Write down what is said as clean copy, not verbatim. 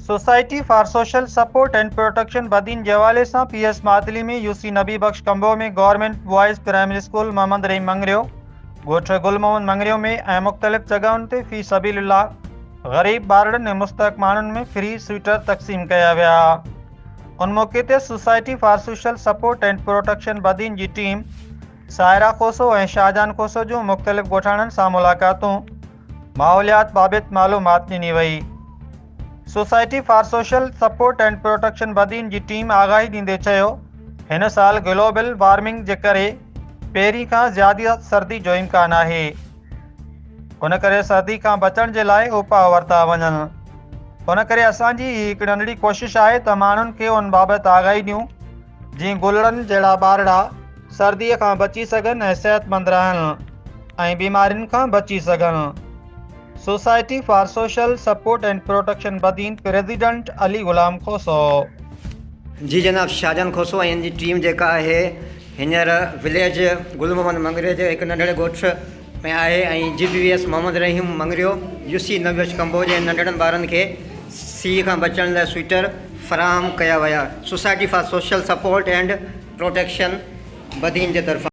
Society for social support and protection Badin جي حوالي سان P S Matli ۾ U C Nabi Bakhsh Kamboh ۾ government boys primary school Muhammad Rahim Mangrio, ڳوٺ گل محمد مڱريو ۾ ۽ مختلف جڳهن تي في سبيل الله غريب ٻارڙن ۽ مستحق ماڻهن ۾ فري سوئيٽر تقسيم ڪيا ويا. ان موقعي تي society for social support and protection Badin جي ٽيم سائره کوسو ۽ شاهجهان کوسو جون مختلف ڳوٺاڻن سان ملاقاتون، ماحوليات بابت معلومات ڏني وئي. Society for social support and protection Badin جي ٽيم آگاهي ڏيندي چيو هن سال گلوبل وارمنگ جي ڪري پهرين کان زياده سردي جو امڪان آهي ان ڪري سردي کان بچڻ جي لاء اپاء ورتا وڃن ان ڪري اسان جي هي هڪ ننڍڙي ڪوشش آهي ته ماڻهن کي ان بابت آگاهي ڏيون جيئن گلڙن جهڙا ٻارڙا سردي کان بچي سگهن ۽ صحتمند رهن ۽ بيمارين کان بچي سگهن. Society for social support and protection Badin president Ali Ghulam Khoso. جي جناب شاهجهان کوسو ۽ ان جي ٽيم جيڪا آهي هينئر وليج گل محمد مڱريو جي هڪ ننڍڙي ڳوٺ ۾ آهي ۽ G P V S Muhammad Rahim Mangrio U C Nabi Bakhsh Kamboh جي ننڍڙن ٻارن کي سيء کان بچڻ لاء سوئيٽر فراهم ڪيا ويا society for social support and protection Badin جي طرفان.